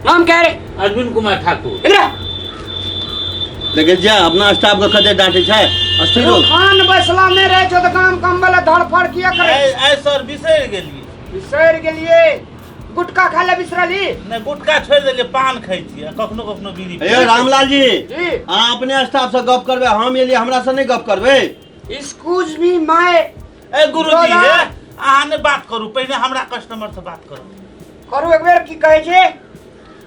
नाम क्या है रे? अरविंद कुमार ठाकुर। इधर आ। देखै छियै अपना स्टाफ के कते डांटे छै, अस्थिर हो। खान बैसला नहि रहै छौ तऽ काम कम वाला धड़फड़ किया करे? आइ सर बिसरि गेलियै। बिसरि गेलियै? गुटखा खाय लए बिसरली? नहि, गुटखा छोड़ि देलियै, पान खाइ छियै, कखनो कखनो बीड़ी। हे रामलाल जी। जी। अहाँ अपने स्टाफ से गप करबै, हम एलियै हमरा से नहि गप करबै? एक्सक्यूज मी my ए गुरुजी, ब्रदर। हे अहाँ नहि बात करू, पहिने हमरा कस्टमर से बात करू। करू एक बेर, की कहै छै?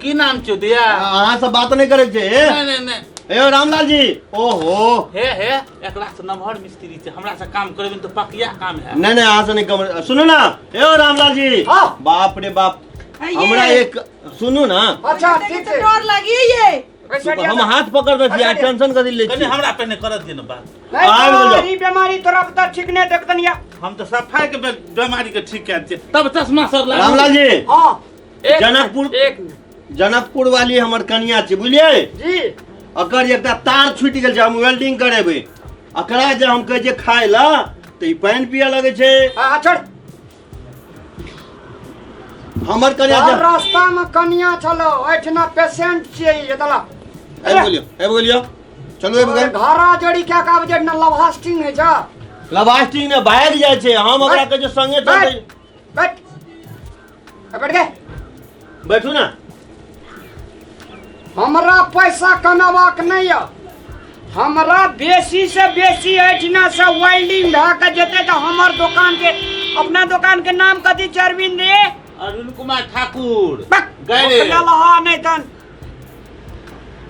की नाम छौ दिया? अहाँ से बात नहि करै छै। नहि नहि नहि। हे रामलाल जी, ओहो। हे हे, एकरा से नमहर मिस्त्री छै, हमरा से काम करेबे तऽ पकिया काम है। नहि नहि, अहाँ से नहि कम। सुनू ना हे रामलाल जी। हाँ। बाप रे बाप, हमरा एक सुनू ना। अच्छा ठीक छै। डर लागी ये। पैसा दिया हम दे। हाथ पकड़ दै छी, अच्छा, टेंशन कथी लै कनि छी? हमरा पहिने करत दिअ ने बात। नहीं आबि तो गेलौ। ई बीमारी तोरा पता ठीक नहीं देखतन या। हम तऽ सफाई के बीमारी के ठीक कए छियै, तब चश्मा सर लागू। रामलाल जी। हाँ, एक जनकपुर- मिनट, एक मिनट। जनकपुर वाली हमर कनिया छै, बुझलियै? जी। अकर एकटा तार छूटि गेल छै, हम वेल्डिंग करेबै। एकरा जे हम कहै छियै खाय लए तऽ ई पानि पियऽ लगै छै। हाँ हाँ, छोड़। हमर कनिया हर छै। रास्ता में कनिया छलो, एठना पेशेंट छियै ई दला। आबि गेलियो, आबि गेलियो, चलू आबि गेल। घरा जोड़ी क्या काब जे न लभास्टिंग है जा। लबास्टिंग ने भागि जाइ छै, हम ओकरा कहै छियै संगे चलतै। बैठ बैठ बैठ गए। बैठू ना। हमरा पैसा कमेबाक नहीं है, हमरा बेसी से बेसी एहिठिना से वेल्डिंग भए के जेतै तऽ हमर दोकान के, अपना दोकान के नाम कथी छै अरविंद रे? अरुण कुमार ठाकुर। बक, गैरेज। ओकरा लहा नहि तन।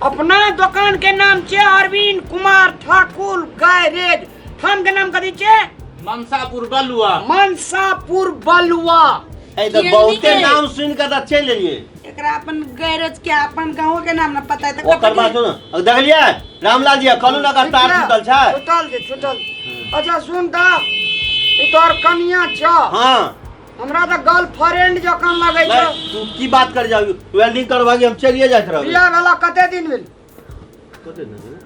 अपना दोकान के नाम छै अरविंद कुमार ठाकुर गैरेज। थान के नाम कथी छै? मनसापुर बलुआ। मनसापुर बलुआ। ए तऽ किया बहुते नीके? नाम सुनि कऽ तऽ चलि एलियै। एकरा अपन गैरेज के अपन गांव के नाम न पता है तऽ ओकर बात सुन, देखलियै रामलाल जी, कहलू ना एकर तार छूटल छै। छूटल छै, छूटल। अच्छा सुन तऽ, ई तोहर कनिया छ? हाँ। हमरा तऽ गर्लफ्रेंड जकाँ लगै छ। नहीं, तू की बात कर जाऊ, वेल्डिंग करवागी हम चलिए जाइत रहबै। बियाह भेला कते दिन भेल? कते दिन भेलै?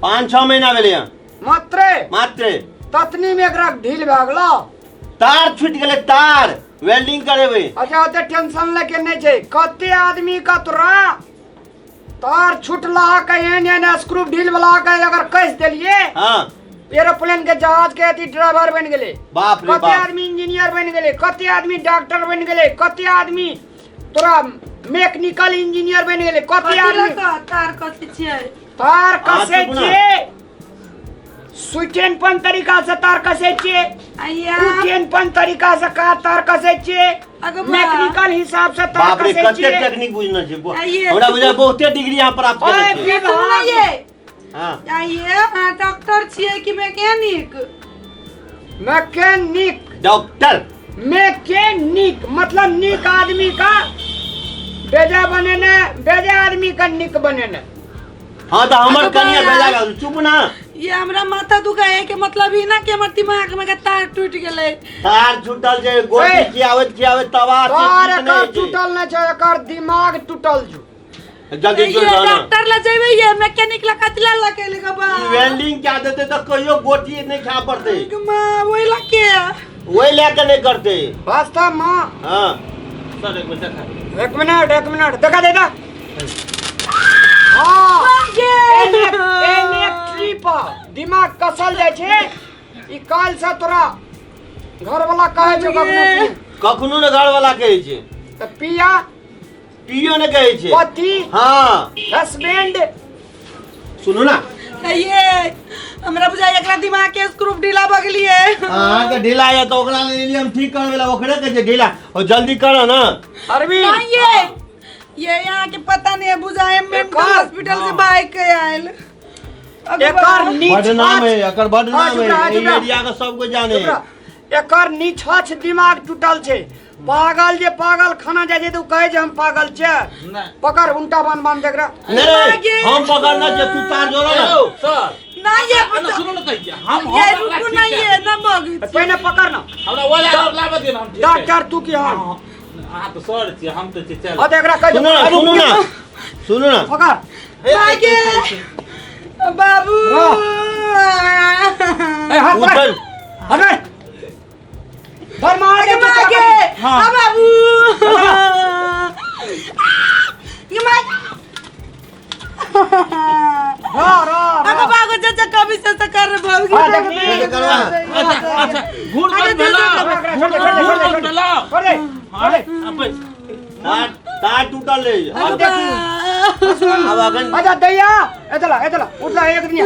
5-6 महीना भेलै हँ। मात्रे? मात्रे। ततनी में एकरा ढील भए गेलो? तार छूटि गेलै, तार वेल्डिंग करेबै। अच्छा ओते टेंशन लेके नहि छै। कते आदमी का तोरा तार छूटला के एहन एहन स्क्रू ढील वाला के अगर कस देलिए, हाँ, एरोप्लेन के जहाज के अथी ड्राइवर बनि गेलै। बाप रे कते बाप। आदमी इंजीनियर बनि गेलै, कते आदमी डॉक्टर बनि गेलै, कते आदमी तोरा मैकेनिकल इंजीनियर बनि गेलै, कते कथी आदमी। लऽ कऽ तार कथी छियै? तार कसै चुप ना। छियै सुचेन पन तरीका से तार कसै छियै। आइया। कुचेन पन तरीका से का तार कसै छियै। अगो बा। मैकेनिकल हिसाब से तार बाप रे, कसै कते छियै। टेक्निक बुझने छै आइए। हमरा बुझाय बहुते डिग्री यहाँ प्राप्त ओए, केने छै। विभाग। सुनू ने ये। हाँ। आइए, अहाँ डॉक्टर छियै कि मैकेनिक? मैकेनिक। डॉक्टर। मैकेनिक मतलब निक आदमी का बेजा बनेने, बेजा आदमी का निक बनेने। हाँ तो हमर अगो कनिया बा। बेजा गेल, चुप ना। ये हमरा माथा दुखाए के मतलब ई ना कि हमर दिमाग में के तार टूट गेलै। तार छूटल छै, गोटी ए। खियाबैत खियाबैत तबाह छै, तार ठीक नहि एकर छै। टूटल नहि छै, एकर दिमाग टूटल छौ। जल्दी जोड़ ये दो ना। डॉक्टर ला जेबै, ये मैकेनिक ला कथी ला लगे गो बा? ई वेल्डिंग क्या देते तऽ कहियो गोटी नहि खाय पड़तै। गो माँ, ओहि ला के? ओहि लए के नहि करतै। वास्तव में। हाँ। सर एक बेर देखा दियौ। एक मिनट, एक मिनट, देखा दे दा। हाँ, इलेक्ट्रिक पर दिमाग कसल जाइ छै। ई काल से तोरा घर वाला कहै छौ कखनो? कखनो ने घर वाला कहै छै। तऽ पिया? पियो ने कहै छै। पति? हाँ। हस्बैंड। सुनू ना। ये हमरा बुझाइ एकरा दिमाग के स्क्रू ढीला भऽ गेलियै। अहाँके ढीला यऽ तऽ ओकरा लेल हम ठीक करबै ला, ओकरे कहै छै ढीला, और जल्दी करऽ ना। अरविंद। नहीं, ये यहाँ के पता नहीं है, बुझाए मेंटल एकर- हॉस्पिटल से बाइक के आयल। एकर बड नाम है, नीच एकर बड हाँ, नाम है। चुप रह, एहि चुप रह। एरिया के सब कोई जाने है। एकर निछछ दिमाग टूटल छै। पागल जे पागल खाना जाइ छै तऽ ओ कहै छै हम पागल छियै। नहि। पकड़, उल्टा बान बान देख रहा। नहीं नहीं, हम पकड़ना छै, तू तार जोड़ ना। यौ, सर नहीं ये एना सुनू ने कहिया हम ये हम रुकू ना, ये ना मग पहिने पकड़ ना। हमरा ओला लाबऽ दियौ ने, हम ठीक डॉक्टर तू की हम? अहाँ तऽ सर छियै, हम तऽ छियै चल। हाँ, तऽ एकरा कहि सुनू ना, सुनू ना, सुनू ना। पकड़। भागे बाबू। ए हाथ पकड़। उठल। हट रे। धर मार दे भागे। हाँ। हाँ बाबू। ये माय रो रो अगो बागो चाचा कभी से तो कर भाग हाँ, देखी। अच्छा अच्छा घूर अरे बंद भेलो छोड़ दे, छोड़ दे, घूर छोड़ दे, बंद भेलो छोड़ दे, छोड़ दे। अब बैठ। तार तार टूटल है अब देखी। अब अगन अच्छा दैया एतला एतला उठला एक दिन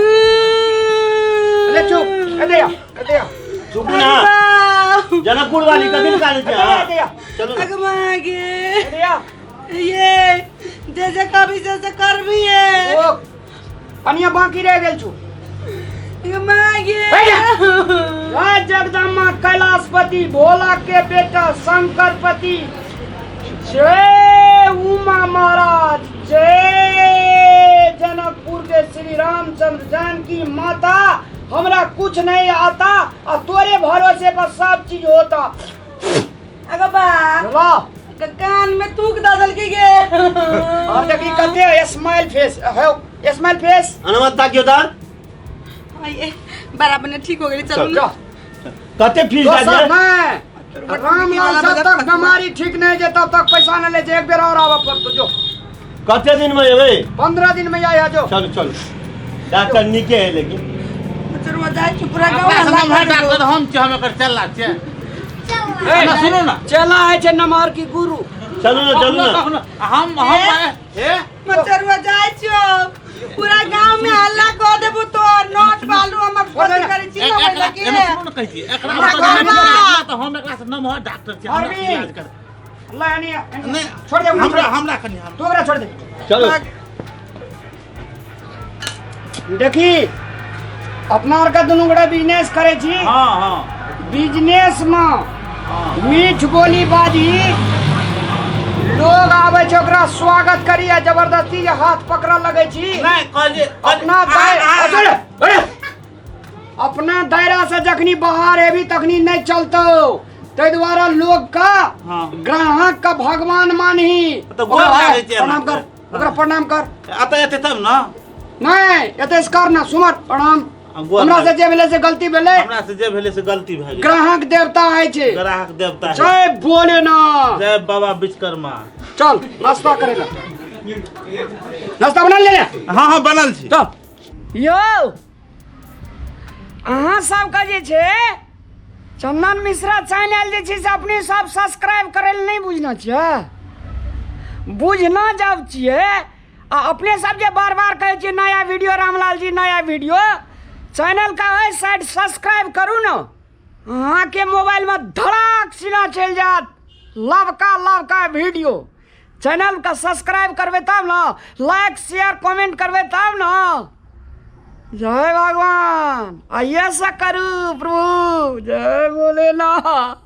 ले चुप ए दैया ए दैया चुप ना जनकपुर वाली कभी निकाले थे ए दैया चलो ना। अगो मागे ए दैया ये जैसे कभी जैसे कर भी है ओ पनिया बाकी रह गेल छु ये मागे जय जगदम्बा कैलाशपति भोला के बेटा शंकरपति जय उमा महाराज जय जनकपुर के श्री रामचंद्र जानकी माता हमरा कुछ नहीं आता आ तोरे भरोसे पर सब चीज होता। अगो बा वाह कान में थूक ददल के गे। और देखी कते स्माइल फेस है, स्माइल फेस अनमत ताकियो ता ये बराबर ने ठीक हो गई। चलो ना कते फीस दोसर दे नहीं रामलाल जब तक बीमारी ठीक नहीं जे तब तक पैसा न ले जे, एक बेर और आवा पड़तो जो। कते दिन में एबे? 15 दिन में आया जो। चलो चलो डॉक्टर निके है लेकिन चलो जाय चुप रह अपना गाँव से नमहर डॉक्टर हम छी, हम एकर चलला छियै। ना सुनू ना चला है छे नमहर की गुरु। चलो ना चलो ना कखनो हम हे मचरुआ जाय छियो पूरा गांव में हल्ला कर देबो तो नोट बालू हमर फोन करै छी ना एकरा लगे। एना सुनू ना कहै छी, एकरा हमरा से नमहर घरबा। तऽ हम एकरा से नमहर डॉक्टर छी, हमरा अरविंद। इलाज कर। ला एनी नहीं, छोड़ दे हमरा हमरा कनी हम तू ओकरा छोड़ दे। चलो देखी अपना आर के दुनू गोटा बिजनेस करे छी। हां हां बिजनेस में मीठ बोली बाजी लोग आवे छै ओकरा स्वागत करी आ जबरदस्ती जे हाथ पकड़ लगे छी। नहीं कहलिए अपना दायरा अपना दायरा से जखनी बाहर एबी तखनी नहीं चलतो, ताहि दुआरे लोग का ग्राहक का भगवान मानही। तो गोर लागै छै प्रणाम कर ओकरा, प्रणाम कर। अतऽ एतै तब ना नहीं एतै से कर ना सुमर प्रणाम। गोर हमरा से लागै। जे भेलै से गलती भेलै, हमरा से जे भेलै से गलती भए गेल। ग्राहक देवता है छै, ग्राहक देवता है। जय भोलेनाथ, जय बाबा विश्वकर्मा। चल नाश्ता करे ला, नाश्ता बना ले। हाँ हाँ बनल छी। चल यो अहाँ सबके जे छै चंदन मिश्रा चैनल जे छै से अपने सब सब्सक्राइब करे ले नहीं बुझना छियै, बुझना जब छियै आ अपने सब जे बार बार कहै छियै नया वीडियो रामलाल जी नया वीडियो, चैनल का ओहि साइड सब्सक्राइब करू न, अहाँके मोबाइल में धड़ाक सीना चलि जायत लवका लवका वीडियो। चैनल का सब्सक्राइब करबै तब न, लाइक शेयर कमेंट करबै तब न। जय भगवान, आइए से करू प्रभु, जय भोलेनाथ।